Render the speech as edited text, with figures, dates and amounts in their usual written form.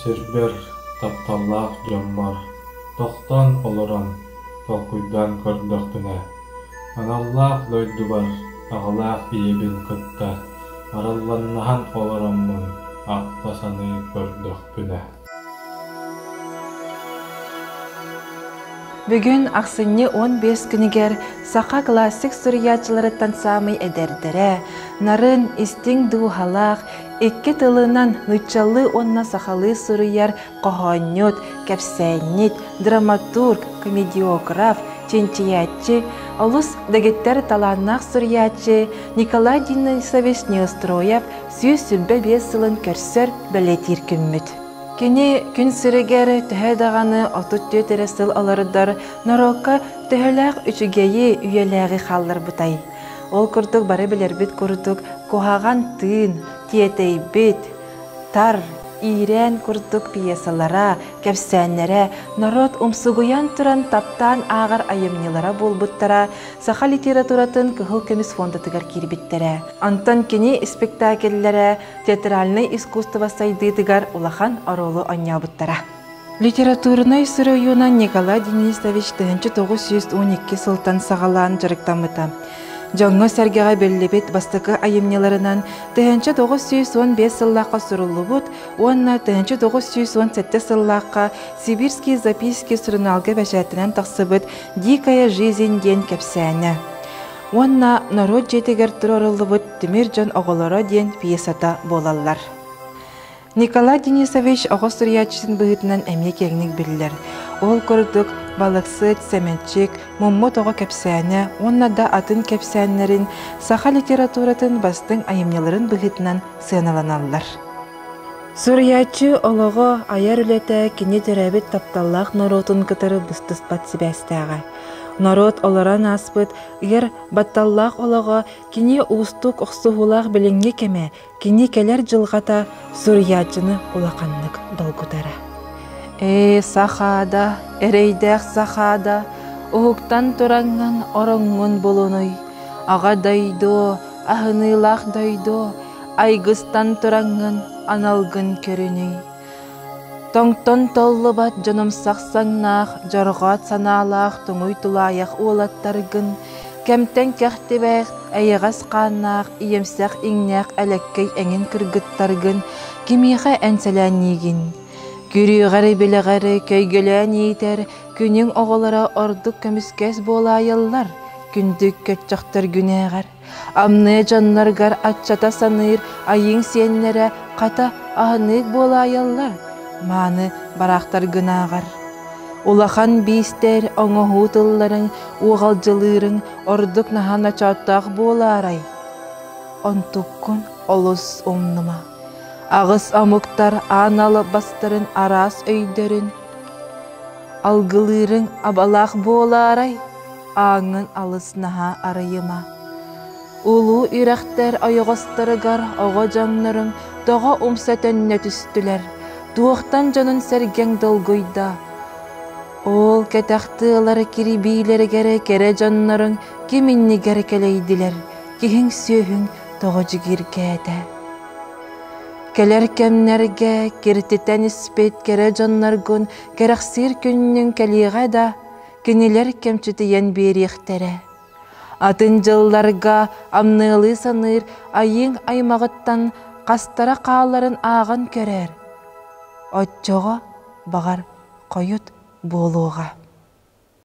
Сирбэр, тапталлаах дьоммор тохтоон олорон толкуйдаан көрдөхпүнэ, аналлаах дойдубар аҕалаах ийэбин кытта араллаҥнаһан олороммун ахта саныы көрдөхпүнэ Бүгүн ахсынньы 15 күнүгэр саха классик суруйааччыларыттан саамай эдэрдэрэ, нарын, истиҥ дууһалаах, икки тылынан нууччалыы уонна сахалыы суруйар хоһоонньут, кэпсээнньит, драматург, комедиограф, чинчийээччи, олус дэгиттэр талааннаах суруйааччы Николай Денисович Неустроев 125 сылын көрсөр бэлиэтиир күммүт. Кини күн сиригэр төһө даҕаны 34 эрэ сыл олордор норуокка төһөлөөх үчүгэйи, үйэлээҕи хаалларбытай. Ол курдук бары билэрбит курдук куһаҕан тыын, тиэтэйбит, тар, иирээн курдук пьесалара, кэпсээннэрэ норуот умсугуйан туран таптаан ааҕар айымньылара буолбуттара саха литературатын кыһыл көмүс фондатыгар киирбиттэрэ. Онтон кини испэктээкиллэрэ театральнай искусство сайдыытыгар улахан оруолу оонньообуттара. Литературнай суруйуунан Николай Денисович 1912 сылтан саҕалаан дьарыктаммыта. Дьоҥҥо-сэргэҕэ биллибит бастакы айымньыларынан 1915 сыллаахха суруллубут уонна 1917 сыллаахха «Сибирские записки» сурунаалга бэчээттэнэн тахсыбыт «Дикая жизнь» диэн кэпсээнэ уонна норуот дьиэтигэр туруоруллубут «Тимир дьон оҕолоро» диэн пьесата буолаллар. Николай Денисович оҕо суруйааччытын быһыытынан эмиэ киэҥник биллэр. Ол курдук балыксыт, сэмэнчик, муммут оҕо кэпсээнэ уонна да атын кэпсээннэрин саха литературатын бастыҥ айымньыларын быһыытынан сыаналаналлар. Суруйааччы олоҕо, айар үлэтэ кини төрөөбүт тапталлаах норуотун кытары быстыспат сибээстээҕэ. Норуот олорон ааспыт ыар батталлаах олоҕо кини уустук охсуһуулаах билиҥҥи кэмэ Кини кэлэр дьылҕата суруйааччыны улаханнык долгутара. Ээ, Сахаада, эрэйдээх Сахаада, уһуктан тураҥҥын ороҥҥун булунуй, аҕа дойду, аһыныылаах дойду, айгыстан тураҥҥын аналгын көрүнүй. Тоҥтон толлубат дьонумсах саҥнаах, дьорҕоот санаалаах туҥуй тулаайах уолаттаргын, кэмтэн кэхтибээх, эйэҕэс хааннаах, ийэмсэх иҥнээх элэккэй эҥин кыргыттаргын кимиэхэ энсэлээнниигин? Күрүөҕэри-билэҕэри көйгөлөөн иитэр күнүҥ оҕолоро ордук көмүскэс буолаайаллар, күндү көччөхтөргүнээҕэр. Амныа дьонноргор аччата саныыр айыыҥ сиэннэрэ хата аһыныык буолаайаллар, мааны бараахтаргынааҕар. Улахан биистэр оҥоһуу тылларыҥ уоҕалдьылыырыҥ ордук наһаа ночооттоох буолаарай? Онтуккун олус умнума. Аҕыс омуктар аан албастарын араас өйдөрүн алгылыырыҥ абалаах буолаарай? Ааҥҥын алыс наһаа арыйыма. Улуу үрэхтэр ойоҕосторугар оҕо дьонноруҥ тоҕо умса төннө түстүлэр, туохтан дьонун сэргэҥ долгуйда? Ол кэтэх тыалары кирибиилэригэр кэрэ дьонноруҥ ким иннигэр кэлэйдилэр, киһиҥ-сүөһүҥ тоҕо дьигиргээтэ? Кэлэр кэмнэргэ киртитэн испит кэрэ дьонноргун кэрэхсиир күннүҥ кэлиэҕэ да, кинилэр кэмчитийэн биэриэхтэрэ. Атын дьылларга амныалыы саныыр айыыҥ аймаҕыттан хастара хааларын ааҕан көрөөр. Оччоҕо, баҕар, хойут буолуоҕа.